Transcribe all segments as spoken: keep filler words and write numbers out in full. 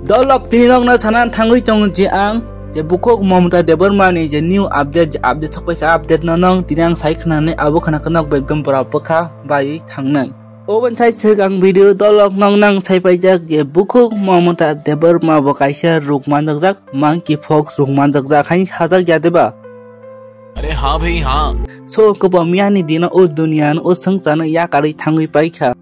Dolok tini nokno sana thangwi tongo je ang je bukhuk Mamata Debbarma ni je new update, je update thokpaikha, update no nong tini ang sai khnani abo khna khe nok ekdom pura bwkha bai thangnai. Oboni sai swkang video dolok nong nang sai paijak je bukhuk Mamata Debbarma bo kaisa ruk manjakjak, monkey pox ruk manjakjak hai sajak ya deba. अरे हाँ भाई हाँ। So kwbangma ni dino o duniya no o swngcharno yakarwi thangwi paikha.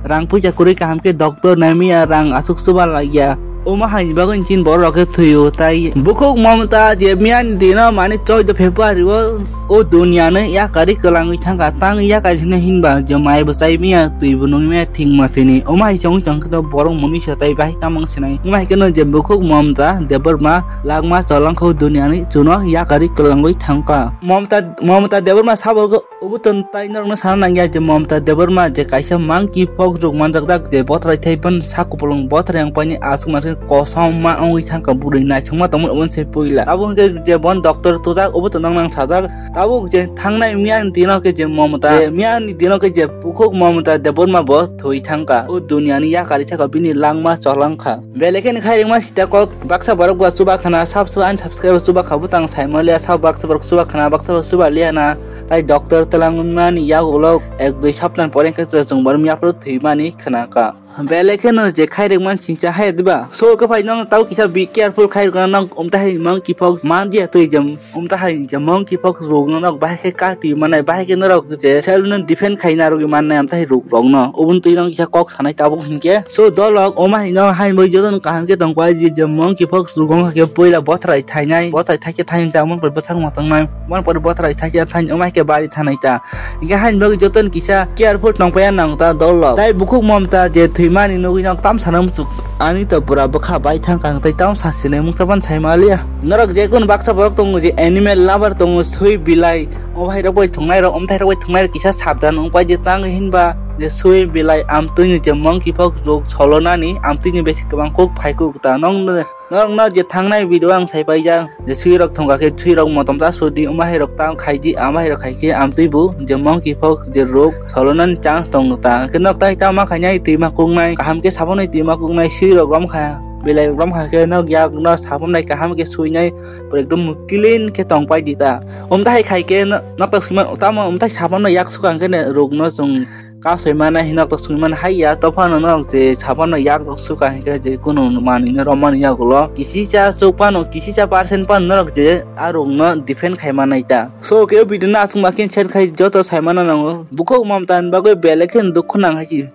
Rang puisa kwrwi kaham khe doctor naimaya rang aswk chuba laiya. Omo haini bagwi chini borok rok khe thwio tai bukhuk Mamata je miyani dino mani choudo February o o duniya no yakarwi kwlangwi thangkha tang yakarwi hwnwi hinba je mai bo chai maya twi bo nungwi maya thwngma thwini omo hai chongwi tongkhe borok mwnwi sa tai bahai tamang sinai omo hai kheno je bukhuk Mamata Debbarma langma cholangkha o duniya ni chuno yakarwi kwlangwi thangkha. Mamata Mamata Debbarma sabo Obo tong tai norokno sana nangya je Mamata Debbarma je kaisa monkey pox rok manjakjak je bothrai thai phan sak kupulung bothrai yang paini aswk mankhe kosom ma wngwi thangkha bwrwi naithokma tongmani obo se puila. Abo hwnkhe je bon doctor tujak obo tong nang sajak. Tabuk je thangnai miyani dino khe je Mamata, je miyani dino khe je bukhuk Mamata Debbarma bo thwi thangkha. O duniani yakarwi thangkha bini langma cholangkha. Belai kheno khairokma sita kok baksa borok bo chuba khana sab sab ani subscriber chuba kha bwtang saimaliya sab baksa borok chuba khana baksa borok chuba liya na. Tai doctor twlangmani yagulo ek dui saptan pore khe chwng borok yapro thwimani khwnakha. Belai kheno je khairokma singcha hai diba. So khe phai nang tau kisa be careful khairokna nang umta hai monkey pox manjia twi jem umta hai je monkey pox rogno nok bahai khe kati manai bahai khe norok je self no defend khaina rogwi mannai amta hai rog rogno. Ubun twi nang kisa kok sanai tabuk hinkhe. So dolok oma hino hai bai joto kaham khe tong pai je monkey pox rogong khe poila bothrai thainai bothrai thaikhe thainai ta mon pore bwsakma tongnai mon pore bothrai thaikhe thainai oma khe bari thanai ta. Hinkhe haini bagwi jotono kisa careful tongpaiya nang ta dolok. Tai bukhuk Mamata je thwimani nugwi nok tam sana muchuk ani to pura bwkha bai thangkha tei tam sasinai mungsa pan saimaliya. Norok je kunu baksa borok tongo je animal lover tongo sui bilai o bhai rok bai thungnai rok omthai rok bai thungnai rok kisa sabdan wngpai je tang hinba je sui bilai amtwini je monkey pox rok solonani amtwini besi kwbang kok phai kok ta nong Norokno je thangnai video ang sai paijak je sui rok thongkha khe sui rok motom ta sudi omo hai rok ta khaidi ama hai rok khai khe amtwi bo je monkey pox je rok solonani chance tongo ta khe nok tai ta ma khainai twi ma kungnai kaham khe sabonai twi ma kungnai sui rok rom kha belai rok rom kha khe nok yak no sabonai kaham khe suinai pura ekdom clean khe tong pai di ta omta hai khai khe nok ta sui ma tamo omtai sabonno yak sukha khe rok no chwng kasoi mano hinok to sui man hai ya to phano norok je saphano yak rok suka hinkhe je kunu manwi no romani yagulo kisisa chuk phano kisisa percent phano norok je a rok no defend khai manai ta. So khe o video no aswk ma khe share khai joto sai mano nango bukhuk Mamata ni bagwi belai khe dukhu nang hai se.